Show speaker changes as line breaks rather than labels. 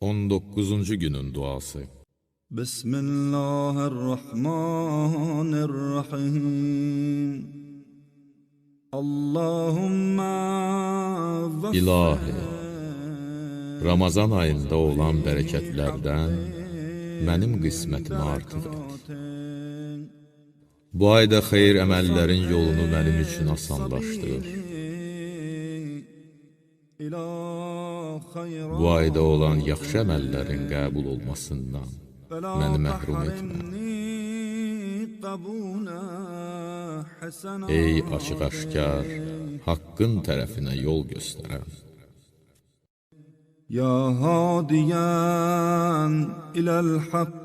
19-cu günün duası.
Bismillahirrahmanirrahim. Allahümme
İlahi, Ramazan ayında olan bərəkətlərdən mənim qismətimi artıq et. Bu ayda xeyir əməllərin yolunu mənim üçün asanlaşdır. Bu ayda olan yaxşı əməllərin qəbul olmasından məni məhrum etmə. Ey açıq-aşkar, haqqın tərəfinə yol göstərən!
Ya hadiyan iləl-haqq.